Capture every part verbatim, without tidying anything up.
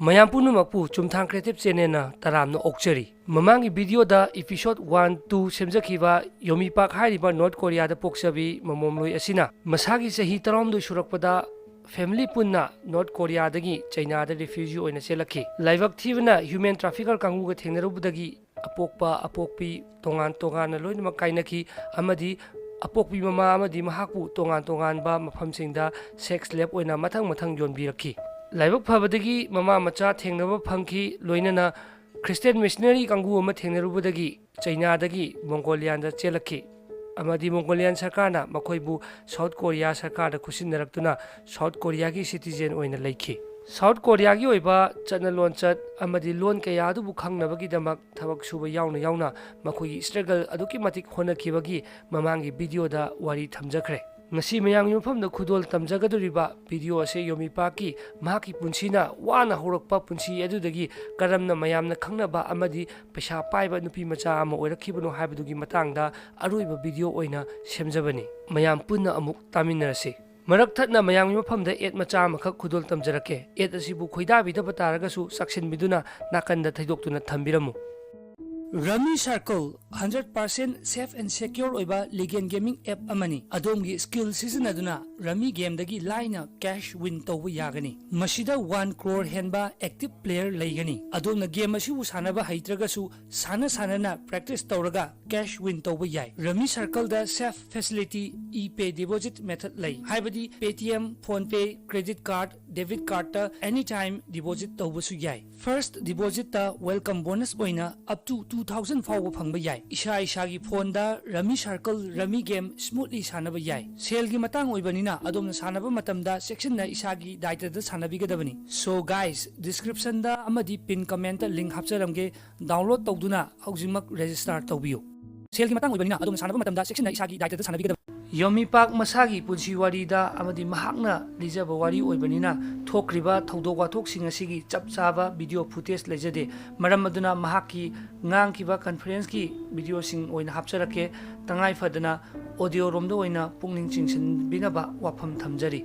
ꯃꯌꯥꯝ ꯄꯨꯝꯅꯃꯛꯄꯨ ꯆꯨꯝꯊꯥꯡ Creative Channelꯅ ꯇꯔꯥꯝꯅ ꯑꯣꯛꯆꯔꯤ꯫ ꯃꯃꯥꯡꯒꯤ videoꯗ episode one, two ꯁꯦꯝꯖꯈꯤꯕ ꯌꯣꯃꯤ ꯄꯥꯛ ꯍꯥꯏꯔꯤꯕ North Koreaꯗ ꯄꯣꯛꯆꯕꯤ ꯃꯃꯣꯝꯂꯣꯏ ꯑꯁꯤꯅ ꯃꯁꯥꯒꯤ ꯆꯍꯤ ꯇꯔꯥꯍꯨꯝꯗꯣꯏ ꯁꯨꯔꯛꯄꯗ family ꯄꯨꯟꯅ North Koreaꯗꯒꯤ ꯆꯩꯅꯥꯗ refugee ꯑꯣꯏꯅ ꯆꯦꯜꯂꯛꯈꯤ꯫ ꯂꯥꯏꯕꯛ ꯊꯤꯕꯅ human trafficker ꯀꯥꯡꯕꯨꯒ ꯊꯦꯡꯅꯔꯨꯕꯗꯒꯤ ꯑꯄꯣꯛꯄ ꯑꯄꯣꯛꯄꯤ ꯇꯣꯉꯥꯟ ꯇꯣꯉꯥꯟꯅ ꯂꯣꯏꯅꯃꯛ ꯀꯥꯏꯅꯈꯤ ꯑꯃꯗꯤ ꯑꯄꯣꯛꯄꯤ ꯃꯃꯥ ꯑꯃꯗꯤ ꯃꯍꯥꯛꯄꯨ ꯇꯣꯉꯥꯟ ꯇꯣꯉꯥꯟꯕ ꯃꯐꯝꯁꯤꯡꯗ sex slave ꯑꯣꯏꯅ ꯃꯊꯪ ꯃꯊꯪ ꯌꯣꯟꯕꯤꯔꯛꯈꯤ꯫ ꯂꯥꯏꯕꯛ ꯐꯕꯗꯒꯤ ꯃꯃꯥ ꯃꯆꯥ ꯊꯦꯡꯅꯕ ꯐꯪꯈꯤ, ꯂꯣꯏꯅꯅ Christian missionary ꯀꯥꯡꯕꯨ ꯑꯃ ꯊꯦꯡꯅꯔꯨꯕꯗꯒꯤ ꯆꯩꯅꯥꯗꯒꯤ ꯃꯣꯡꯒꯣꯂꯤꯌꯥꯟꯗ ꯆꯦꯜꯂꯛꯈꯤ ꯑꯃꯗꯤ ꯃꯣꯡꯒꯣꯂꯤꯌꯥꯟ ꯁꯔꯀꯥꯔꯅ ꯃꯈꯣꯏꯕꯨ South Korea ꯁꯔꯀꯥꯔꯗ ꯈꯨꯠꯁꯤꯟꯅꯔꯛꯇꯨꯅ South Koreaꯒꯤ citizen ꯑꯣꯏꯅ ꯂꯩꯈꯤ꯫ South Koreaꯒꯤ ꯑꯣꯏꯕ ꯆꯠꯅ ꯂꯣꯟꯆꯠ ꯑꯃꯗꯤ ꯂꯣꯟ ꯀꯌꯥ ꯑꯗꯨꯕꯨ ꯈꯪꯅꯕꯒꯤꯗꯃꯛ ꯊꯕꯛ ꯁꯨꯕ ꯌꯥꯎꯅ ꯌꯥꯎꯅ ꯃꯈꯣꯏꯒꯤ struggle ꯑꯗꯨꯛꯀꯤ ꯃꯇꯤꯛ ꯍꯣꯠꯅꯈꯤꯕꯒꯤ ꯃꯃꯥꯡꯒꯤ videoꯗ ꯋꯥꯔꯤ ꯊꯝꯖꯈ꯭ꯔꯦ꯫ ꯉꯁꯤ ꯃꯌꯥꯝꯒꯤ ꯃꯐꯝꯗ ꯈꯨꯗꯣꯜ ꯇꯝꯖꯒꯗꯧꯔꯤꯕ video ꯑꯁꯤ ꯌꯣꯃꯤ ꯄꯥꯛꯀꯤ ꯃꯍꯥꯛꯀꯤ ꯄꯨꯟꯁꯤꯅ ꯋꯥꯅ ꯍꯧꯔꯛꯄ ꯄꯨꯟꯁꯤ ꯑꯗꯨꯗꯒꯤ ꯀꯔꯝꯅ ꯃꯌꯥꯝꯅ ꯈꯪꯅꯕ ꯑꯃꯗꯤ ꯄꯩꯁꯥ ꯄꯥꯏꯕ ꯅꯨꯄꯤ ꯃꯆꯥ ꯑꯃ ꯑꯣꯏꯔꯛꯈꯤꯕꯅꯣ ꯍꯥꯏꯕꯗꯨꯒꯤ ꯃꯇꯥꯡꯗ ꯑꯔꯣꯏꯕ video ꯑꯣꯏꯅ ꯁꯦꯝꯖꯕꯅꯤ꯫ ꯃꯌꯥꯝ ꯄꯨꯟꯅ ꯑꯃꯨꯛ ꯇꯥꯃꯤꯟꯅꯔꯁꯤ꯫ ꯃꯔꯛ ꯊꯠꯅ ꯃꯌꯥꯝꯒꯤ ꯃꯐꯝꯗ ad ꯃꯆꯥ ꯑꯃꯈꯛ ꯈꯨꯗꯣꯜ ꯇꯝꯖꯔꯛꯀꯦ꯫ Ad ꯑꯁꯤꯕꯨ ꯈꯣꯏꯗꯥꯕꯤꯗꯕ ꯇꯥꯔꯒꯁꯨ ꯆꯥꯛꯁꯤꯟꯕꯤꯗꯨꯅ ꯅꯥꯀꯟꯗ ꯊꯩꯗꯣꯛꯇꯨꯅ ꯊꯝꯕꯤꯔꯝꯃꯨ꯫ Rummy Circle, hundred percent safe and secure ꯑꯣꯏꯕ legal gaming app ꯑꯃꯅꯤ꯫ ꯑꯗꯣꯝꯒꯤ skill ꯁꯤꯖꯤꯟꯅꯗꯨꯅ rummy gameꯗꯒꯤ ꯂꯥꯏꯅ cash win ꯇꯧꯕ ꯌꯥꯒꯅꯤ꯫ ꯃꯁꯤꯗ one crore ꯍꯦꯟꯕ active player ꯂꯩꯒꯅꯤ꯫ ꯑꯗꯣꯝꯅ game ꯑꯁꯤꯕꯨ ꯁꯥꯟꯅꯕ ꯍꯩꯇ꯭ꯔꯒꯁꯨ ꯁꯥꯟꯅ ꯁꯥꯟꯅꯅ practice ꯇꯧꯔꯒ cash win ꯇꯧꯕ ꯌꯥꯏ꯫ Rummy Circleꯗ safe facility, e-pay deposit method ꯂꯩ, ꯍꯥꯏꯕꯗꯤ Paytm, PhonePe, credit card, debit cardꯇ anytime deposit ꯇꯧꯕꯁꯨ ꯌꯥꯏ꯫ First depositꯇ welcome bonus ꯑꯣꯏꯅ up to two thousand ꯐꯥꯎꯕ ꯐꯪꯕ ꯌꯥꯏ꯫ ꯏꯁꯥ ꯏꯁꯥꯒꯤ phoneꯗ Rummy Circle, rummy game smoothly ꯁꯥꯟꯅꯕ ꯌꯥꯏ꯫ ꯁꯦꯜꯒꯤ ꯃꯇꯥꯡ ꯑꯣꯏꯕꯅꯤꯅ ꯑꯗꯣꯝꯅ ꯁꯥꯟꯅꯕ ꯃꯇꯝꯗ ꯆꯦꯛꯁꯤꯟꯅ ꯏꯁꯥꯒꯤ ꯗꯥꯏꯇꯗ ꯁꯥꯟꯅꯕꯤꯒꯗꯕꯅꯤ꯫ So guys, descriptionꯗ ꯑꯃꯗꯤ pin commentꯇ link ꯍꯥꯞꯆꯔꯝꯒꯦ, download ꯇꯧꯗꯨꯅ ꯍꯧꯖꯤꯛꯃꯛ register ꯇꯧꯕꯤꯌꯨ꯫ ꯁꯦꯜꯒꯤ ꯃꯇꯥꯡ ꯑꯣꯏꯕꯅꯤꯅ ꯑꯗꯣꯝꯅ ꯁꯥꯟꯅꯕ ꯃꯇꯝꯗ ꯆꯦꯛꯁꯤꯟꯅ ꯏꯁꯥꯒꯤ ꯗꯥꯏꯇꯗ ꯁꯥꯟꯅꯕꯤꯒꯗꯕꯅꯤ꯫ ꯌꯣꯃꯤ ꯄꯥꯛ ꯃꯁꯥꯒꯤ ꯄꯨꯟꯁꯤ ꯋꯥꯔꯤꯗ ꯑꯃꯗꯤ ꯃꯍꯥꯛꯅ ꯂꯤꯖꯕ ꯋꯥꯔꯤ ꯑꯣꯏꯕꯅꯤꯅ ꯊꯣꯛꯈ꯭ꯔꯤꯕ ꯊꯧꯗꯣꯛ ꯋꯥꯊꯣꯛꯁꯤꯡ ꯑꯁꯤꯒꯤ ꯆꯞ ꯆꯥꯕ video footage ꯂꯩꯖꯗꯦ꯫ ꯃꯔꯝ ꯑꯗꯨꯅ ꯃꯍꯥꯛꯀꯤ ꯉꯥꯡꯈꯤꯕ conferenceꯀꯤ videoꯁꯤꯡ ꯑꯣꯏꯅ ꯍꯥꯞꯆꯔꯛꯀꯦ꯫ ꯇꯉꯥꯏ ꯐꯗꯅ audioꯔꯣꯝꯗ ꯑꯣꯏꯅ ꯄꯨꯛꯅꯤꯡ ꯆꯤꯡꯁꯤꯟꯕꯤꯅꯕ ꯋꯥꯐꯝ ꯊꯝꯖꯔꯤ꯫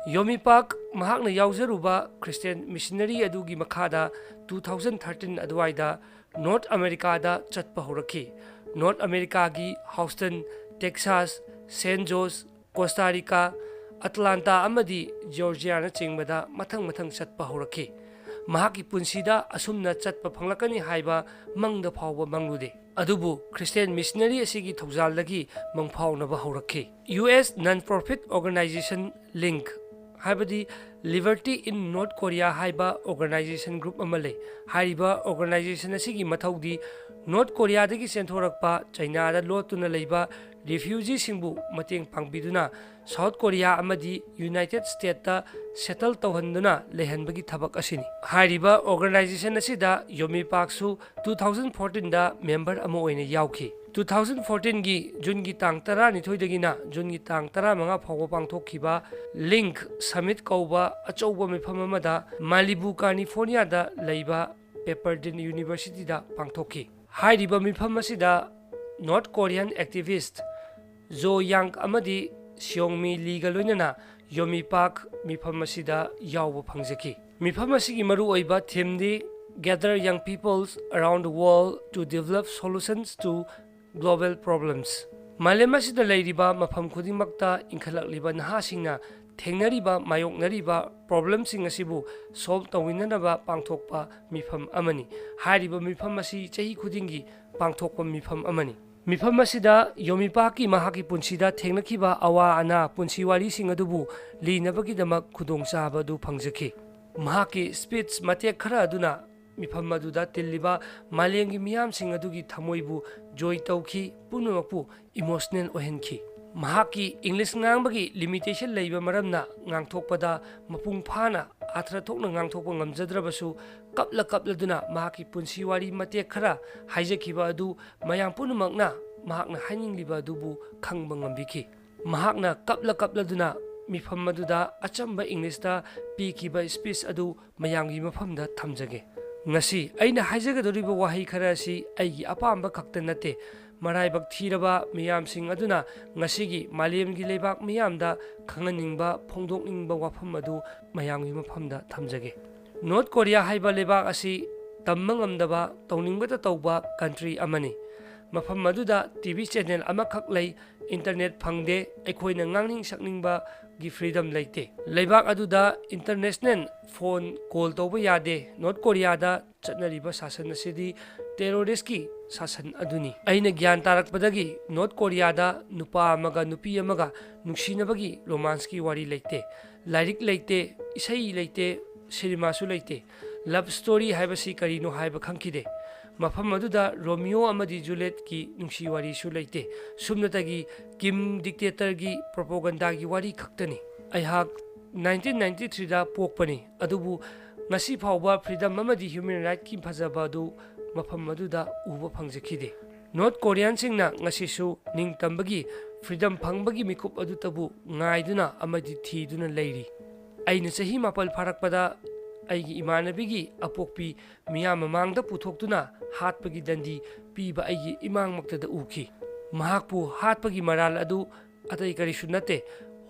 ꯌꯣꯃꯤ ꯄꯥꯛ ꯃꯍꯥꯛꯅ ꯌꯥꯎꯖꯔꯨꯕ ꯈ꯭ꯔꯤꯁꯇꯤꯌꯥꯟ ꯃꯤꯁꯅꯔꯤ ꯑꯗꯨꯒꯤ ꯃꯈꯥꯗ two thousand thirteen ꯑꯗꯨꯋꯥꯏꯗ ꯅꯣꯔꯠ ꯑꯃꯦꯔꯤꯀꯥꯗ ꯆꯠꯄ ꯍꯧꯔꯛꯈꯤ꯫ ꯅꯣꯔꯠ ꯑꯃꯦꯔꯤꯀꯥꯒꯤ ꯍꯥꯎꯁꯇꯟ, ꯇꯦꯛꯁꯥꯁ, ꯁꯦꯟ ꯖꯣꯁ, ꯀꯣꯁꯇꯥ ꯔꯤꯀꯥ, ꯑꯇꯂꯥꯟꯇꯥ ꯑꯃꯗꯤ ꯖꯣꯔꯖꯤꯌꯥꯅꯆꯤꯡꯕꯗ ꯃꯊꯪ ꯃꯊꯪ ꯆꯠꯄ ꯍꯧꯔꯛꯈꯤ꯫ ꯃꯍꯥꯛꯀꯤ ꯄꯨꯟꯁꯤꯗ ꯑꯁꯨꯝꯅ ꯆꯠꯄ ꯐꯪꯂꯛꯀꯅꯤ ꯍꯥꯏꯕ ꯃꯪꯗ ꯐꯥꯎꯕ ꯃꯪꯂꯨꯗꯦ꯫ ꯑꯗꯨꯕꯨ ꯈ꯭ꯔꯤꯁꯇꯤꯌꯥꯟ ꯃꯤꯁꯅꯔꯤ ꯑꯁꯤꯒꯤ ꯊꯧꯖꯥꯜꯗꯒꯤ ꯃꯪꯐꯥꯎꯅꯕ ꯍꯧꯔꯛꯈꯤ꯫ U S non-profit organization link, ꯍꯥꯏꯕꯗꯤ Liberty in North Korea ꯍꯥꯏꯕ organization group ꯑꯃ ꯂꯩ꯫ ꯍꯥꯏꯔꯤꯕ organization ꯑꯁꯤꯒꯤ ꯃꯊꯧꯗꯤ ꯅꯣꯔꯠ ꯀꯣꯔꯤꯌꯥꯗꯒꯤ ꯆꯦꯟꯊꯣꯔꯛꯄ, ꯆꯩꯅꯥꯗ ꯂꯣꯠꯇꯨꯅ ꯂꯩꯕ ꯔꯤꯐ꯭ꯌꯨꯖꯤꯁꯤꯡꯕꯨ ꯃꯇꯦꯡ ꯄꯥꯡꯕꯤꯗꯨꯅ ꯁꯥꯎꯠ ꯀꯣꯔꯤꯌꯥ ꯑꯃꯗꯤ ꯌꯨꯅꯥꯏꯇꯦꯗ ꯁ꯭ꯇꯦꯠꯇ ꯁꯦꯇꯜ ꯇꯧꯍꯟꯗꯨꯅ ꯂꯩꯍꯟꯕꯒꯤ ꯊꯕꯛ ꯑꯁꯤꯅꯤ꯫ ꯍꯥꯏꯔꯤꯕ organization ꯑꯁꯤꯗ ꯌꯣꯃꯤ ꯄꯥꯛꯁꯨ two thousand fourteen ꯗ member ꯑꯃ ꯑꯣꯏꯅ ꯌꯥꯎꯈꯤ꯫ Two thousand fourteen ꯒꯤ ꯖꯨꯟꯒꯤ ꯇꯥꯡ ꯇꯔꯥꯅꯤꯊꯣꯏꯗꯒꯤꯅ ꯖꯨꯟꯒꯤ ꯇꯥꯡ ꯇꯔꯥꯃꯉꯥ ꯐꯥꯎꯕ ꯄꯥꯡꯊꯣꯛꯈꯤꯕ ꯂꯤꯡꯛ ꯁꯃꯤꯠ ꯀꯧꯕ ꯑꯆꯧꯕ ꯃꯤꯐꯝ ꯑꯃꯗ ꯃꯥꯂꯤꯕꯨ, ꯀꯥꯂꯤꯐꯣꯔꯅꯤꯌꯥꯗ ꯂꯩꯕ ꯄꯦꯄꯔꯗꯤꯟ ꯌꯨꯅꯤꯚꯔꯁꯤꯇꯤꯗ ꯄꯥꯡꯊꯣꯛꯈꯤ꯫ ꯍꯥꯏꯔꯤꯕ ꯃꯤꯐꯝ ꯑꯁꯤꯗ ꯅꯣꯔꯠ ꯀꯣꯔꯤꯌꯥꯟ ꯑꯦꯛꯇꯤꯚꯤꯁ꯭ꯠ ꯖꯣ ꯌꯥꯡ ꯑꯃꯗꯤ ꯁꯤꯌꯣꯡꯃꯤ ꯂꯤꯒ ꯂꯣꯏꯅꯅ ꯌꯣꯃꯤ ꯄꯥꯛ ꯃꯤꯐꯝ ꯑꯁꯤꯗ ꯌꯥꯎꯕ ꯐꯪꯖꯈꯤ꯫ ꯃꯤꯐꯝ ꯑꯁꯤꯒꯤ ꯃꯔꯨꯑꯣꯏꯕ ꯊꯤꯝꯗꯤ Gather Young Peoples Around the World to Develop Solutions to Global Problems꯫ ꯃꯥꯂꯦꯝ ꯑꯁꯤꯗ ꯂꯩꯔꯤꯕ ꯃꯐꯝ ꯈꯨꯗꯤꯡꯃꯛꯇ ꯏꯟꯈꯠꯂꯛꯂꯤꯕ ꯅꯍꯥꯁꯤꯡꯅ ꯊꯦꯡꯅꯔꯤꯕ, ꯃꯥꯌꯣꯛꯅꯔꯤꯕ problemꯁꯤꯡ ꯑꯁꯤꯕꯨ solve ꯇꯧꯃꯤꯟꯅꯅꯕ ꯄꯥꯡꯊꯣꯛꯄ ꯃꯤꯐꯝ ꯑꯃꯅꯤ꯫ ꯍꯥꯏꯔꯤꯕ ꯃꯤꯐꯝ ꯑꯁꯤ ꯆꯍꯤ ꯈꯨꯗꯤꯡꯒꯤ ꯄꯥꯡꯊꯣꯛꯄ ꯃꯤꯐꯝ ꯑꯃꯅꯤ꯫ ꯃꯤꯐꯝ ꯑꯁꯤꯗ ꯌꯣꯃꯤ ꯄꯥꯛꯀꯤ ꯃꯍꯥꯛꯀꯤ ꯄꯨꯟꯁꯤꯗ ꯊꯦꯡꯅꯈꯤꯕ ꯑꯋꯥ ꯑꯅꯥ, ꯄꯨꯟꯁꯤ ꯋꯥꯔꯤꯁꯤꯡ ꯑꯗꯨꯕꯨ ꯂꯤꯅꯕꯒꯤꯗꯃꯛ ꯈꯨꯗꯣꯡꯆꯥꯕ ꯑꯗꯨ ꯐꯪꯖꯈꯤ꯫ ꯃꯍꯥꯛꯀꯤ speech ꯃꯇꯦꯛ ꯈꯔ ꯑꯗꯨꯅ ꯃꯤꯐꯝ ꯑꯗꯨꯗ ꯇꯤꯜꯂꯤꯕ ꯃꯥꯂꯦꯝꯒꯤ ꯃꯤꯌꯥꯝꯁꯤꯡ ꯑꯗꯨꯒꯤ ꯊꯃꯣꯏꯕꯨ joy ꯇꯧꯈꯤ, ꯄꯨꯝꯅꯃꯛꯄꯨ emotional ꯑꯣꯏꯍꯟꯈꯤ꯫ ꯃꯍꯥꯛꯀꯤ English ꯉꯥꯡꯕꯒꯤ limitation ꯂꯩꯕ ꯃꯔꯝꯅ ꯉꯥꯡꯊꯣꯛꯄꯗ ꯃꯄꯨꯡ ꯐꯥꯅ ꯑꯥꯊ꯭ꯔ ꯊꯣꯛꯅ ꯉꯥꯡꯊꯣꯛꯄ ꯉꯝꯖꯗ꯭ꯔꯕꯁꯨ, ꯀꯞꯂ ꯀꯞꯂꯗꯨꯅ ꯃꯍꯥꯛꯀꯤ ꯄꯨꯟꯁꯤ ꯋꯥꯔꯤ ꯃꯇꯦꯛ ꯈꯔ ꯍꯥꯏꯖꯈꯤꯕ ꯑꯗꯨ ꯃꯌꯥꯝ ꯄꯨꯝꯅꯃꯛꯅ ꯃꯍꯥꯛꯅ ꯍꯥꯏꯅꯤꯡꯂꯤꯕ ꯑꯗꯨꯕꯨ ꯈꯪꯕ ꯉꯝꯕꯤꯈꯤ꯫ ꯃꯍꯥꯛꯅ ꯀꯞꯂ ꯀꯞꯂꯗꯨꯅ ꯃꯤꯐꯝ ꯑꯗꯨꯗ ꯑꯆꯝꯕ Englishꯇ ꯄꯤꯈꯤꯕ speech ꯑꯗꯨ ꯃꯌꯥꯝꯒꯤ ꯃꯐꯝꯗ ꯊꯝꯖꯒꯦ꯫ ꯉꯁꯤ ꯑꯩꯅ ꯍꯥꯏꯖꯒꯗꯧꯔꯤꯕ ꯋꯥꯍꯩ ꯈꯔ ꯑꯁꯤ ꯑꯩꯒꯤ ꯑꯄꯥꯝꯕ ꯈꯛꯇ ꯅꯠꯇꯦ, ꯃꯔꯥꯏꯕꯛ ꯊꯤꯔꯕ ꯃꯤꯌꯥꯝꯁꯤꯡ ꯑꯗꯨꯅ ꯉꯁꯤꯒꯤ ꯃꯥꯂꯦꯝꯒꯤ ꯂꯩꯕꯥꯛ ꯃꯤꯌꯥꯝꯗ ꯈꯪꯍꯟꯅꯤꯡꯕ, ꯐꯣꯡꯗꯣꯛꯅꯤꯡꯕ ꯋꯥꯐꯝ ꯑꯗꯨ ꯃꯌꯥꯝꯒꯤ ꯃꯐꯝꯗ ꯊꯝꯖꯒꯦ꯫ ꯅꯣꯔꯠ ꯀꯣꯔꯤꯌꯥ ꯍꯥꯏꯕ ꯂꯩꯕꯥꯛ ꯑꯁꯤ ꯇꯝꯕ ꯉꯝꯗꯕ, ꯇꯧꯅꯤꯡꯕꯇ ꯇꯧꯕ ꯀꯟꯇ꯭ꯔꯤ ꯑꯃꯅꯤ꯫ ꯃꯐꯝ ꯑꯗꯨꯗ ꯇꯤ ꯚꯤ ꯆꯦꯅꯦꯜ ꯑꯃꯈꯛ ꯂꯩ, ꯏꯟꯇꯔꯅꯦꯠ ꯐꯪꯗꯦ, ꯑꯩꯈꯣꯏꯅ ꯉꯥꯡꯅꯤꯡ ꯁꯛꯅꯤꯡꯕꯒꯤ ꯐ꯭ꯔꯤꯗꯝ ꯂꯩꯇꯦ꯫ ꯂꯩꯕꯥꯛ ꯑꯗꯨꯗ ꯏꯟꯇꯔꯅꯦꯁꯅꯦꯜ ꯐꯣꯟ ꯀꯣꯜ ꯇꯧꯕ ꯌꯥꯗꯦ꯫ ꯅꯣꯔꯠ ꯀꯣꯔꯤꯌꯥꯗ ꯆꯠꯅꯔꯤꯕ ꯁꯥꯁꯟ ꯑꯁꯤꯗꯤ ꯇꯦꯔꯣꯔꯤꯁꯀꯤ ꯁꯥꯁꯟ ꯑꯗꯨꯅꯤ꯫ ꯑꯩꯅ ꯒ꯭ꯌꯥꯟ ꯇꯥꯔꯛꯄꯗꯒꯤ ꯅꯣꯔꯠ ꯀꯣꯔꯤꯌꯥꯗ ꯅꯨꯄꯥ ꯑꯃꯒ ꯅꯨꯄꯤ ꯑꯃꯒ ꯅꯨꯡꯁꯤꯅꯕꯒꯤ ꯔꯣꯃꯥꯟꯁꯀꯤ ꯋꯥꯔꯤ ꯂꯩꯇꯦ, ꯂꯥꯏꯔꯤꯛ ꯂꯩꯇꯦ, ꯏꯁꯩ ꯂꯩꯇꯦ, ꯁꯤꯅꯦꯃꯥꯁꯨ ꯂꯩꯇꯦ꯫ ꯂꯚ ꯁ꯭ꯇꯣꯔꯤ ꯍꯥꯏꯕꯁꯤ ꯀꯔꯤꯅꯣ ꯍꯥꯏꯕ ꯈꯪꯈꯤꯗꯦ꯫ ꯃꯐꯝ ꯑꯗꯨꯗ ꯔꯣꯃꯤꯑꯣ ꯑꯃꯗꯤ ꯖꯨꯂꯦꯠꯀꯤ ꯅꯨꯡꯁꯤ ꯋꯥꯔꯤꯁꯨ ꯂꯩꯇꯦ꯫ ꯁꯨꯞꯅꯇꯒꯤ ꯀꯤꯝ ꯗꯤꯛꯇꯦꯇꯔꯒꯤ ꯄ꯭ꯔꯣꯄꯣꯒꯟꯗꯥꯒꯤ ꯋꯥꯔꯤ ꯈꯛꯇꯅꯤ꯫ ꯑꯩꯍꯥꯛ ꯅꯥꯏꯟꯇꯤꯟ ꯅꯥꯏꯟꯇꯤ ꯊ꯭ꯔꯤꯗ ꯄꯣꯛꯄꯅꯤ, ꯑꯗꯨꯕꯨ ꯉꯁꯤ ꯐꯥꯎꯕ ꯐ꯭ꯔꯤꯗꯝ ꯑꯃꯗꯤ ꯍ꯭ꯌꯨꯃꯦꯟ ꯔꯥꯏꯠꯀꯤ ꯐꯖꯕ ꯑꯗꯨ ꯃꯐꯝ ꯑꯗꯨꯗ ꯎꯕ ꯐꯪꯖꯈꯤꯗꯦ꯫ ꯅꯣꯔꯠ ꯀꯣꯔꯤꯌꯥꯟꯁꯤꯡꯅ ꯉꯁꯤꯁꯨ ꯅꯤꯡꯇꯝꯕꯒꯤ ꯐ꯭ꯔꯤꯗꯝ ꯐꯪꯕꯒꯤ ꯃꯤꯀꯨꯞ ꯑꯗꯨꯇꯕꯨ ꯉꯥꯏꯗꯨꯅ ꯑꯃꯗꯤ ꯊꯤꯗꯨꯅ ꯂꯩꯔꯤ꯫ ꯑꯩꯅ ꯆꯍꯤ ꯃꯥꯄꯜ ꯐꯥꯔꯛꯄꯗ ꯑꯩꯒꯤ ꯏꯃꯥꯟꯅꯕꯤꯒꯤ ꯑꯄꯣꯛꯄꯤ ꯃꯤꯌꯥꯝ ꯃꯃꯥꯡꯗ ꯄꯨꯊꯣꯛꯇꯨꯅ ꯍꯥꯠꯄꯒꯤ ꯗꯟꯗꯤ ꯄꯤꯕ ꯑꯩꯒꯤ ꯏꯃꯥꯡꯃꯛꯇꯗ ꯎꯈꯤ꯫ ꯃꯍꯥꯛꯄꯨ ꯍꯥꯠꯄꯒꯤ ꯃꯔꯥꯜ ꯑꯗꯨ ꯑꯇꯩ ꯀꯔꯤꯁꯨ ꯅꯠꯇꯦ,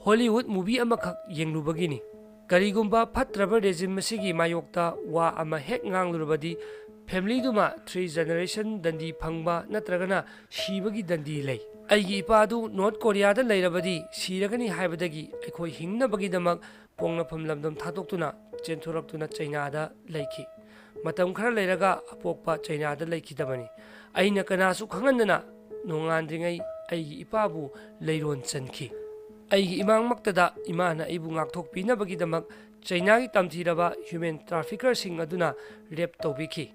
ꯍꯣꯂꯤꯋꯨꯗ ꯃꯨꯚꯤ ꯑꯃꯈꯛ ꯌꯦꯡꯂꯨꯕꯒꯤꯅꯤ꯫ ꯀꯔꯤꯒꯨꯝꯕ ꯐꯠꯇ꯭ꯔꯕ ꯔꯦꯖꯤꯝ ꯑꯁꯤꯒꯤ ꯃꯥꯌꯣꯛꯇ ꯋꯥ ꯑꯃ ꯍꯦꯛ ꯉꯥꯡꯂꯨꯔꯕꯗꯤ, ꯐꯦꯃꯤꯂꯤꯗꯨꯃ ꯊ꯭ꯔꯤ ꯖꯦꯅꯦꯔꯦꯁꯟ ꯗꯟꯗꯤ ꯐꯪꯕ ꯅꯠꯇ꯭ꯔꯒꯅ ꯁꯤꯕꯒꯤ ꯗꯟꯗꯤ ꯂꯩ꯫ ꯑꯩꯒꯤ ꯏꯄꯥꯗꯨ ꯅꯣꯔꯠ ꯀꯣꯔꯤꯌꯥꯗ ꯂꯩꯔꯕꯗꯤ ꯁꯤꯔꯒꯅꯤ ꯍꯥꯏꯕꯗꯒꯤ ꯑꯩꯈꯣꯏ ꯍꯤꯡꯅꯕꯒꯤꯗꯃꯛ ꯄꯣꯛꯅꯐꯝ ꯂꯝꯗꯝ ꯊꯥꯗꯣꯛꯇꯨꯅ ꯆꯦꯟꯊꯣꯔꯛꯇꯨꯅ ꯆꯩꯅꯥꯗ ꯂꯩꯈꯤ꯫ ꯃꯇꯝ ꯈꯔ ꯂꯩꯔꯒ ꯑꯄꯣꯛꯄ ꯆꯩꯅꯥꯗ ꯂꯩꯈꯤꯗꯕꯅꯤ꯫ ꯑꯩꯅ ꯀꯅꯥꯁꯨ ꯈꯪꯍꯟꯗꯅ ꯅꯣꯡꯉꯥꯟꯗ꯭ꯔꯤꯉꯩ ꯑꯩꯒꯤ ꯏꯄꯥꯕꯨ ꯂꯩꯔꯣꯟ ꯆꯟꯈꯤ꯫ ꯑꯩꯒꯤ ꯏꯃꯥꯡꯃꯛꯇꯗ ꯏꯃꯥꯅ ꯑꯩꯕꯨ ꯉꯥꯛꯊꯣꯛꯄꯤꯅꯕꯒꯤꯗꯃꯛ ꯆꯩꯅꯥꯒꯤ ꯇꯝꯊꯤꯔꯕ ꯍ꯭ꯌꯨꯃꯦꯟ ꯇ꯭ꯔꯥꯐꯤꯀꯔꯁꯤꯡ ꯑꯗꯨꯅ ꯔꯦꯞ ꯇꯧꯕꯤꯈꯤ꯫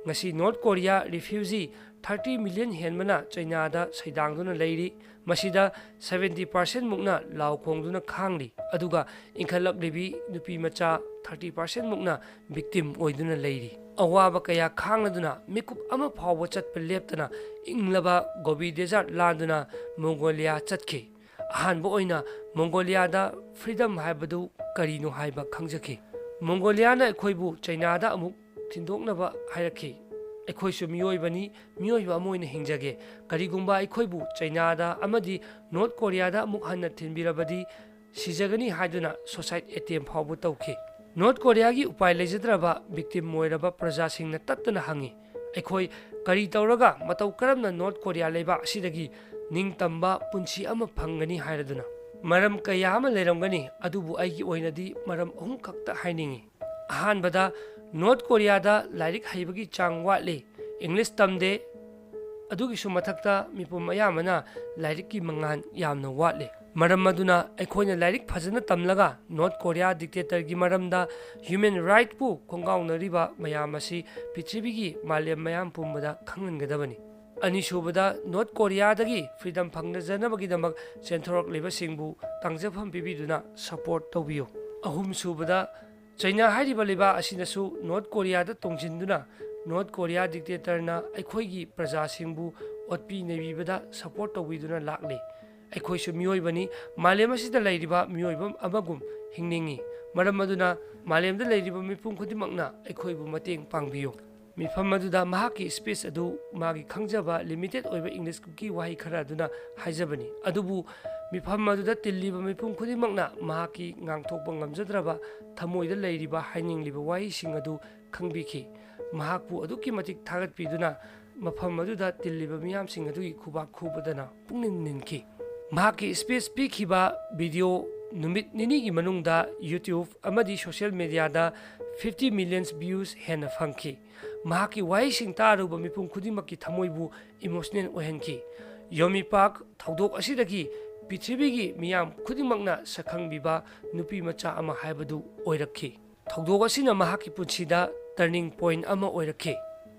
ꯉꯁꯤ North Korea refugee thirty million ꯍꯦꯟꯕꯅ ꯆꯩꯅꯥꯗ ꯁꯩꯗꯥꯡꯗꯨꯅ ꯂꯩꯔꯤ꯫ ꯃꯁꯤꯗ ꯁꯚꯦꯟꯇꯤ ꯄꯥꯔꯁꯦꯟ ꯃꯨꯛꯅ ꯂꯥꯎ ꯈꯣꯡꯗꯨꯅ ꯈꯥꯡꯂꯤ, ꯑꯗꯨꯒ ꯏꯟꯈꯠꯂꯛꯂꯤꯕꯤ ꯅꯨꯄꯤ ꯃꯆꯥ ꯊꯥꯔꯇꯤ ꯄꯥꯔꯁꯦꯟ ꯃꯨꯛꯅ ꯚꯤꯛꯇꯤꯝ ꯑꯣꯏꯗꯨꯅ ꯂꯩꯔꯤ꯫ ꯑꯋꯥꯕ ꯀꯌꯥ ꯈꯥꯡꯂꯗꯨꯅ ꯃꯤꯀꯨꯞ ꯑꯃ ꯐꯥꯎꯕ ꯆꯠꯄ ꯂꯦꯞꯇꯅ ꯏꯪꯂꯕ ꯒꯣꯕꯤ ꯗꯦꯖꯥꯔꯠ ꯂꯥꯟꯗꯨꯅ ꯃꯣꯡꯒꯣꯂꯤꯌꯥ ꯆꯠꯈꯤ꯫ ꯑꯍꯥꯟꯕ ꯑꯣꯏꯅ ꯃꯣꯡꯒꯣꯂꯤꯌꯥꯗ ꯐ꯭ꯔꯤꯗꯝ ꯍꯥꯏꯕꯗꯨ ꯀꯔꯤꯅꯣ ꯍꯥꯏꯕ ꯈꯪꯖꯈꯤ꯫ ꯃꯣꯡꯒꯣꯂꯤꯌꯥꯅ ꯑꯩꯈꯣꯏꯕꯨ ꯆꯩꯅꯥꯗ ꯑꯃꯨꯛ ꯊꯤꯟꯗꯣꯛꯅꯕ ꯍꯥꯏꯔꯛꯈꯤ꯫ ꯑꯩꯈꯣꯏꯁꯨ ꯃꯤꯑꯣꯏꯕꯅꯤ, ꯃꯤꯑꯣꯏꯕ ꯑꯃ ꯑꯣꯏꯅ ꯍꯤꯡꯖꯒꯦ꯫ ꯀꯔꯤꯒꯨꯝꯕ ꯑꯩꯈꯣꯏꯕꯨ ꯆꯩꯅꯥꯗ ꯑꯃꯗꯤ ꯅꯣꯔꯠ ꯀꯣꯔꯤꯌꯥꯗ ꯑꯃꯨꯛ ꯍꯟꯅ ꯊꯤꯟꯕꯤꯔꯕꯗꯤ ꯁꯤꯖꯒꯅꯤ ꯍꯥꯏꯗꯨꯅ suicide attempt ꯐꯥꯎꯕ ꯇꯧꯈꯤ꯫ ꯅꯣꯔꯠ ꯀꯣꯔꯤꯌꯥꯒꯤ ꯎꯄꯥꯏ ꯂꯩꯖꯗ꯭ꯔꯕ victim ꯑꯣꯏꯔꯕ ꯄ꯭ꯔꯖꯥꯁꯤꯡꯅ ꯇꯠꯇꯅ ꯍꯪꯉꯤ, "ꯑꯩꯈꯣꯏ ꯀꯔꯤ ꯇꯧꯔꯒ ꯃꯇꯧ ꯀꯔꯝꯅ ꯅꯣꯔꯠ ꯀꯣꯔꯤꯌꯥ ꯂꯩꯕꯥꯛ ꯑꯁꯤꯗꯒꯤ ꯅꯤꯡꯇꯝꯕ ꯄꯨꯟꯁꯤ ꯑꯃ ꯐꯪꯒꯅꯤ?" ꯍꯥꯏꯔꯗꯨꯅ꯫ ꯃꯔꯝ ꯀꯌꯥ ꯑꯃ ꯂꯩꯔꯝꯒꯅꯤ, ꯑꯗꯨꯕꯨ ꯑꯩꯒꯤ ꯑꯣꯏꯅꯗꯤ ꯃꯔꯝ ꯑꯍꯨꯝ ꯈꯛꯇ ꯍꯥꯏꯅꯤꯡꯏ꯫ ꯑꯍꯥꯟꯕꯗ, ꯅꯣꯔꯠ ꯀꯣꯔꯤꯌꯥꯗ ꯂꯥꯏꯔꯤꯛ ꯍꯩꯕꯒꯤ ꯆꯥꯡ ꯋꯥꯠꯂꯤ, ꯏꯪꯂꯤꯁ ꯇꯝꯗꯦ, ꯑꯗꯨꯒꯤꯁꯨ ꯃꯊꯛꯇ ꯃꯤꯄꯨꯝ ꯑꯌꯥꯝꯕꯅ ꯂꯥꯏꯔꯤꯛꯀꯤ ꯃꯉꯥꯜ ꯌꯥꯝꯅ ꯋꯥꯠꯂꯤ꯫ ꯃꯔꯝ ꯑꯗꯨꯅ ꯑꯩꯈꯣꯏꯅ ꯂꯥꯏꯔꯤꯛ ꯐꯖꯅ ꯇꯝꯂꯒ ꯅꯣꯔꯠ ꯀꯣꯔꯤꯌꯥ dictatorꯒꯤ ꯃꯔꯝꯗ human rightꯄꯨ ꯈꯣꯡꯒꯥꯎꯅꯔꯤꯕ ꯃꯌꯥꯝ ꯑꯁꯤ ꯄ꯭ꯔꯤꯊꯤꯕꯤꯒꯤ ꯃꯥꯂꯦꯝ ꯃꯌꯥꯝ ꯄꯨꯝꯕꯗ ꯈꯪꯍꯟꯒꯗꯕꯅꯤ꯫ ꯑꯅꯤꯁꯨꯕꯗ, ꯅꯣꯔꯠ ꯀꯣꯔꯤꯌꯥꯗꯒꯤ freedom ꯐꯪꯅꯖꯅꯕꯒꯤꯗꯃꯛ ꯆꯦꯟꯊꯣꯔꯛꯂꯤꯕꯁꯤꯡꯕꯨ ꯇꯥꯡꯖꯐꯝ ꯄꯤꯕꯤꯗꯨꯅ support ꯇꯧꯕꯤꯌꯨ꯫ ꯑꯍꯨꯝꯁꯨꯕꯗ, ꯆꯩꯅꯥ ꯍꯥꯏꯔꯤꯕ ꯂꯩꯕꯥꯛ ꯑꯁꯤꯅꯁꯨ ꯅꯣꯔꯠ ꯀꯣꯔꯤꯌꯥꯗ ꯇꯣꯡꯁꯤꯟꯗꯨꯅ ꯅꯣꯔꯠ ꯀꯣꯔꯤꯌꯥ dictatorꯅ ꯑꯩꯈꯣꯏꯒꯤ ꯄ꯭ꯔꯖꯥꯁꯤꯡꯕꯨ ꯑꯣꯠꯄꯤ ꯅꯩꯕꯤꯕꯗ support ꯇꯧꯕꯤꯗꯨꯅ ꯂꯥꯛꯂꯤ꯫ ꯑꯩꯈꯣꯏꯁꯨ ꯃꯤꯑꯣꯏꯕꯅꯤ, ꯃꯥꯂꯦꯝ ꯑꯁꯤꯗ ꯂꯩꯔꯤꯕ ꯃꯤꯑꯣꯏꯕ ꯑꯃꯒꯨꯝ ꯍꯤꯡꯅꯤꯡꯏ꯫ ꯃꯔꯝ ꯑꯗꯨꯅ ꯃꯥꯂꯦꯝꯗ ꯂꯩꯔꯤꯕ ꯃꯤꯄꯨꯝ ꯈꯨꯗꯤꯡꯃꯛꯅ ꯑꯩꯈꯣꯏꯕꯨ ꯃꯇꯦꯡ ꯄꯥꯡꯕꯤꯌꯨ꯫ ꯃꯤꯐꯝ ꯑꯗꯨꯗ ꯃꯍꯥꯛꯀꯤ speech ꯑꯗꯨ ꯃꯥꯒꯤ ꯈꯪꯖꯕ limited ꯑꯣꯏꯕ ꯏꯪꯂꯤꯁꯀꯤ ꯋꯥꯍꯩ ꯈꯔ ꯑꯗꯨꯅ ꯍꯥꯏꯖꯕꯅꯤ, ꯑꯗꯨꯕꯨ ꯃꯤꯐꯝ ꯑꯗꯨꯗ ꯇꯤꯜꯂꯤꯕ ꯃꯤꯄꯨꯝ ꯈꯨꯗꯤꯡꯃꯛꯅ ꯃꯍꯥꯛꯀꯤ ꯉꯥꯡꯊꯣꯛꯄ ꯉꯝꯖꯗ꯭ꯔꯕ ꯊꯃꯣꯏꯗ ꯂꯩꯔꯤꯕ ꯍꯥꯏꯅꯤꯡꯂꯤꯕ ꯋꯥꯍꯩꯁꯤꯡ ꯑꯗꯨ ꯈꯪꯕꯤꯈꯤ꯫ ꯃꯍꯥꯛꯄꯨ ꯑꯗꯨꯛꯀꯤ ꯃꯇꯤꯛ ꯊꯥꯒꯠꯄꯤꯗꯨꯅ ꯃꯐꯝ ꯑꯗꯨꯗ ꯇꯤꯜꯂꯤꯕ ꯃꯤꯌꯥꯝꯁꯤꯡ ꯑꯗꯨꯒꯤ ꯈꯨꯕꯥꯛ ꯈꯨꯕꯗꯅ ꯄꯨꯛꯅꯤꯡ ꯅꯤꯟꯈꯤ꯫ ꯃꯍꯥꯛꯀꯤ speech ꯄꯤꯈꯤꯕ video ꯅꯨꯃꯤꯠ ꯅꯤꯅꯤꯒꯤ ꯃꯅꯨꯡꯗ YouTube ꯑꯃꯗꯤ social mediaꯗ fifty million views ꯍꯦꯟꯅ ꯐꯪꯈꯤ꯫ ꯃꯍꯥꯛꯀꯤ ꯋꯥꯍꯩꯁꯤꯡ ꯇꯥꯔꯨꯕ ꯃꯤꯄꯨꯝ ꯈꯨꯗꯤꯡꯃꯛꯀꯤ ꯊꯃꯣꯏꯕꯨ emotional ꯑꯣꯏꯍꯟꯈꯤ꯫ ꯌꯣꯃꯤ ꯄꯥꯔꯛ ꯊꯧꯗꯣꯛ ꯑꯁꯤꯗꯒꯤ ꯄ꯭ꯔꯤꯊꯤꯕꯤꯒꯤ ꯃꯤꯌꯥꯝ ꯈꯨꯗꯤꯡꯃꯛꯅ ꯁꯛꯈꯪꯕꯤꯕ ꯅꯨꯄꯤ ꯃꯆꯥ ꯑꯃ ꯍꯥꯏꯕꯗꯨ ꯑꯣꯏꯔꯛꯈꯤ꯫ ꯊꯧꯗꯣꯛ ꯑꯁꯤꯅ ꯃꯍꯥꯛꯀꯤ ꯄꯨꯟꯁꯤꯗ turning point ꯑꯃ ꯑꯣꯏꯔꯛꯈꯤ꯫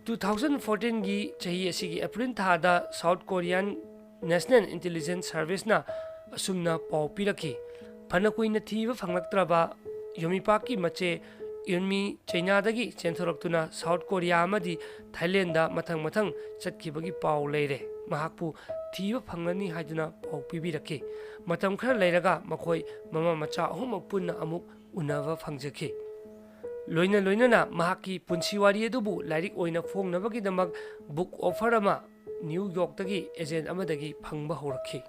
Two thousand fourteenꯒꯤ ꯆꯍꯤ ꯑꯁꯤꯒꯤ April ꯊꯥꯗ South Korean National Intelligence Serviceꯅ ꯑꯁꯨꯝꯅ ꯄꯥꯎ ꯄꯤꯔꯛꯈꯤ, ꯐꯅ ꯀꯨꯏꯅ ꯊꯤꯕ ꯐꯪꯂꯛꯇ꯭ꯔꯕ ꯌꯣꯃꯤ ꯄꯥꯔꯛꯀꯤ ꯃꯆꯦ ꯌꯨꯟꯃꯤ ꯆꯩꯅꯥꯗꯒꯤ ꯆꯦꯟꯊꯣꯔꯛꯇꯨꯅ South Korea ꯑꯃꯗꯤ Thailandꯗ ꯃꯊꯪ ꯃꯊꯪ ꯆꯠꯈꯤꯕꯒꯤ ꯄꯥꯎ ꯂꯩꯔꯦ꯫ ꯃꯍꯥꯛꯄꯨ ꯊꯤꯕ ꯐꯪꯂꯅꯤ ꯍꯥꯏꯗꯨꯅ ꯄꯥꯎ ꯄꯤꯕꯤꯔꯛꯈꯤ꯫ ꯃꯇꯝ ꯈꯔ ꯂꯩꯔꯒ ꯃꯈꯣꯏ ꯃꯃꯥ ꯃꯆꯥ ꯑꯍꯨꯝꯃꯛ ꯄꯨꯟꯅ ꯑꯃꯨꯛ ꯎꯅꯕ ꯐꯪꯖꯈꯤ꯫ ꯂꯣꯏꯅ ꯂꯣꯏꯅꯅ ꯃꯍꯥꯛꯀꯤ ꯄꯨꯟꯁꯤ ꯋꯥꯔꯤ ꯑꯗꯨꯕꯨ ꯂꯥꯏꯔꯤꯛ ꯑꯣꯏꯅ ꯐꯣꯡꯅꯕꯒꯤꯗꯃꯛ book offer ꯑꯃ ꯅ꯭ꯌꯨ ꯌꯣꯔꯛꯇꯒꯤ agent ꯑꯃꯗꯒꯤ ꯐꯪꯕ ꯍꯧꯔꯛꯈꯤ꯫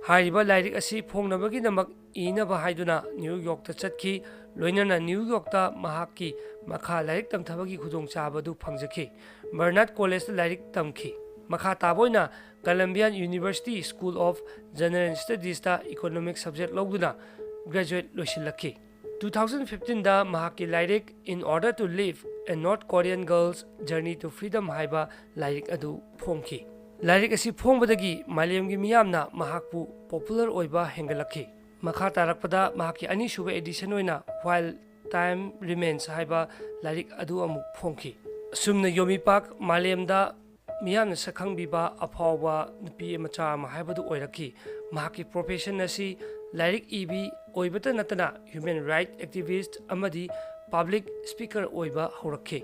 ꯍꯥꯏꯔꯤꯕ ꯂꯥꯏꯔꯤꯛ ꯑꯁꯤ ꯐꯣꯡꯅꯕꯒꯤꯗꯃꯛ ꯏꯅꯕ ꯍꯥꯏꯗꯨꯅ ꯅ꯭ꯌꯨ ꯌꯣꯔꯛꯇ ꯆꯠꯈꯤ꯫ ꯂꯣꯏꯅꯅ ꯅ꯭ꯌꯨ ꯌꯣꯔꯛꯇ ꯃꯍꯥꯛꯀꯤ ꯃꯈꯥ ꯂꯥꯏꯔꯤꯛ ꯇꯝꯊꯕꯒꯤ ꯈꯨꯗꯣꯡꯆꯥꯕ ꯑꯗꯨ ꯐꯪꯖꯈꯤ꯫ ꯕꯔꯅꯥꯔꯗ ꯀꯣꯂꯦꯖꯇ ꯂꯥꯏꯔꯤꯛ ꯇꯝꯈꯤ꯫ ꯃꯈꯥ ꯇꯥꯕ ꯑꯣꯏꯅ Columbian University School of General Studiesꯇ economic subject ꯂꯧꯗꯨꯅ graduate ꯂꯣꯏꯁꯤꯜꯂꯛꯈꯤ꯫ Two thousand fifteenꯗ ꯃꯍꯥꯛꯀꯤ ꯂꯥꯏꯔꯤꯛ In Order to Live, A North Korean Girl's Journey to Freedom ꯍꯥꯏꯕ ꯂꯥꯏꯔꯤꯛ ꯑꯗꯨ ꯐꯣꯡꯈꯤ꯫ ꯂꯥꯏꯔꯤꯛ ꯑꯁꯤ ꯐꯣꯡꯕꯗꯒꯤ ꯃꯥꯂꯦꯝꯒꯤ ꯃꯤꯌꯥꯝꯅ ꯃꯍꯥꯛꯄꯨ popular ꯑꯣꯏꯕ ꯍꯦꯟꯒꯠꯂꯛꯈꯤ꯫ ꯃꯈꯥ ꯇꯥꯔꯛꯄꯗ ꯃꯍꯥꯛꯀꯤ ꯑꯅꯤꯁꯨꯕ edition ꯑꯣꯏꯅ While Time Remains ꯍꯥꯏꯕ ꯂꯥꯏꯔꯤꯛ ꯑꯗꯨ ꯑꯃꯨꯛ ꯐꯣꯡꯈꯤ꯫ ꯑꯁꯨꯝꯅ ꯌꯣꯃꯤ ꯄꯥꯛ ꯃꯥꯂꯦꯝꯗ ꯃꯤꯌꯥꯝꯅ ꯁꯛꯈꯪꯕꯤꯕ ꯑꯐꯥꯎꯕ ꯅꯨꯄꯤ ꯃꯆꯥ ꯑꯃ ꯍꯥꯏꯕꯗꯨ ꯑꯣꯏꯔꯛꯈꯤ꯫ ꯃꯍꯥꯛꯀꯤ profession ꯑꯁꯤ ꯂꯥꯏꯔꯤꯛ ꯏꯕꯤ ꯑꯣꯏꯕꯇ ꯅꯠꯇꯅ human right activist ꯑꯃꯗꯤ public speaker ꯑꯣꯏꯕ ꯍꯧꯔꯛꯈꯤ꯫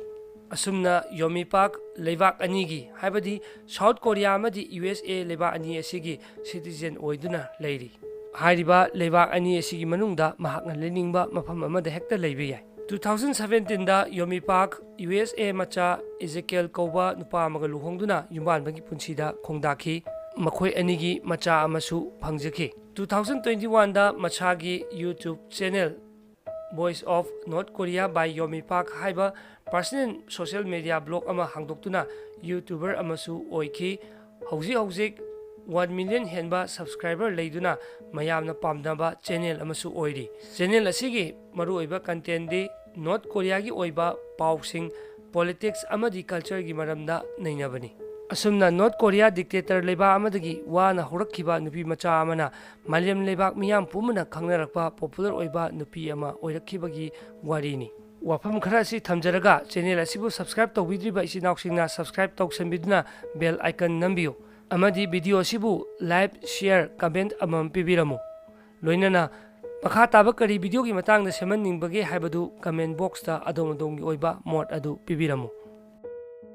ꯑꯁꯨꯝꯅ ꯌꯣꯃꯤ ꯄꯥꯛ ꯂꯩꯕꯥꯛ ꯑꯅꯤꯒꯤ, ꯍꯥꯏꯕꯗꯤ South Korea ꯑꯃꯗꯤ U S A ꯂꯩꯕꯥꯛ ꯑꯅꯤ ꯑꯁꯤꯒꯤ citizen ꯑꯣꯏꯗꯨꯅ ꯂꯩꯔꯤ꯫ ꯍꯥꯏꯔꯤꯕ ꯂꯩꯕꯥꯛ ꯑꯅꯤ ꯑꯁꯤꯒꯤ ꯃꯅꯨꯡꯗ ꯃꯍꯥꯛꯅ ꯂꯩꯅꯤꯡꯕ ꯃꯐꯝ ꯑꯃꯗ ꯍꯦꯛꯇ ꯂꯩꯕ ꯌꯥꯏ꯫ Two thousand seventeenꯗ ꯌꯣꯃꯤ ꯄꯥꯛ U S A ꯃꯆꯥ ꯏꯖꯦꯀꯦꯜ ꯀꯧꯕ ꯅꯨꯄꯥ ꯑꯃꯒ ꯂꯨꯍꯣꯡꯗꯨꯅ ꯌꯨꯝꯕꯥꯟꯕꯒꯤ ꯄꯨꯟꯁꯤꯗ ꯈꯣꯡꯗꯥꯈꯤ꯫ ꯃꯈꯣꯏ ꯑꯅꯤꯒꯤ ꯃꯆꯥ ꯑꯃꯁꯨ ꯐꯪꯖꯈꯤ꯫ Two thousand twenty oneꯗ ꯃꯁꯥꯒꯤ YouTube channel Voice of North Korea by Yomi Park ꯍꯥꯏꯕ personal social media blog ꯑꯃ ꯍꯥꯡꯗꯣꯛꯇꯨꯅ YouTuber ꯑꯃꯁꯨ ꯑꯣꯏꯈꯤ꯫ ꯍꯧꯖꯤꯛ ꯍꯧꯖꯤꯛ one million ꯍꯦꯟꯕ subscriber ꯂꯩꯗꯨꯅ ꯃꯌꯥꯝꯅ ꯄꯥꯝꯅꯕ channel ꯑꯃꯁꯨ ꯑꯣꯏꯔꯤ꯫ Channel ꯑꯁꯤꯒꯤ ꯃꯔꯨꯑꯣꯏꯕ contentꯗꯤ North Koreaꯒꯤ ꯑꯣꯏꯕ ꯄꯥꯎꯁꯤꯡ, politics ꯑꯃꯗꯤ cultureꯒꯤ ꯃꯔꯝꯗ ꯅꯩꯅꯕꯅꯤ꯫ ꯑꯁꯨꯝꯅ North Korea dictator ꯂꯩꯕꯥꯛ ꯑꯃꯗꯒꯤ ꯋꯥꯅ ꯍꯧꯔꯛꯈꯤꯕ ꯅꯨꯄꯤ ꯃꯆꯥ ꯑꯃꯅ ꯃꯥꯂꯦꯝ ꯂꯩꯕꯥꯛ ꯃꯤꯌꯥꯝ ꯄꯨꯝꯕꯅ ꯈꯪꯅꯔꯛꯄ popular ꯑꯣꯏꯕ ꯅꯨꯄꯤ ꯑꯃ ꯑꯣꯏꯔꯛꯈꯤꯕꯒꯤ ꯋꯥꯔꯤꯅꯤ꯫ ꯋꯥꯐꯝ ꯈꯔ ꯑꯁꯤ ꯊꯝꯖꯔꯒ channel ꯑꯁꯤꯕꯨ subscribe ꯇꯧꯕꯤꯗ꯭ꯔꯤꯕ ꯏꯆꯤꯟ ꯏꯅꯥꯎꯁꯤꯡꯅ subscribe ꯇꯧꯁꯟꯕꯤꯗꯨꯅ bell icon ꯅꯝꯕꯤꯌꯨ ꯑꯃꯗꯤ video ꯑꯁꯤꯕꯨ like, share, comment ꯑꯃꯃꯝ ꯄꯤꯕꯤꯔꯝꯃꯨ꯫ ꯂꯣꯏꯅꯅ ꯃꯈꯥ ꯇꯥꯕ ꯀꯔꯤ videoꯒꯤ ꯃꯇꯥꯡꯗ ꯁꯦꯝꯍꯟꯅꯤꯡꯕꯒꯦ ꯍꯥꯏꯕꯗꯨ comment boxꯇ ꯑꯗꯣꯝ ꯑꯗꯣꯝꯒꯤ ꯑꯣꯏꯕ ꯃꯣꯠ ꯑꯗꯨ ꯄꯤꯕꯤꯔꯝꯃꯨ꯫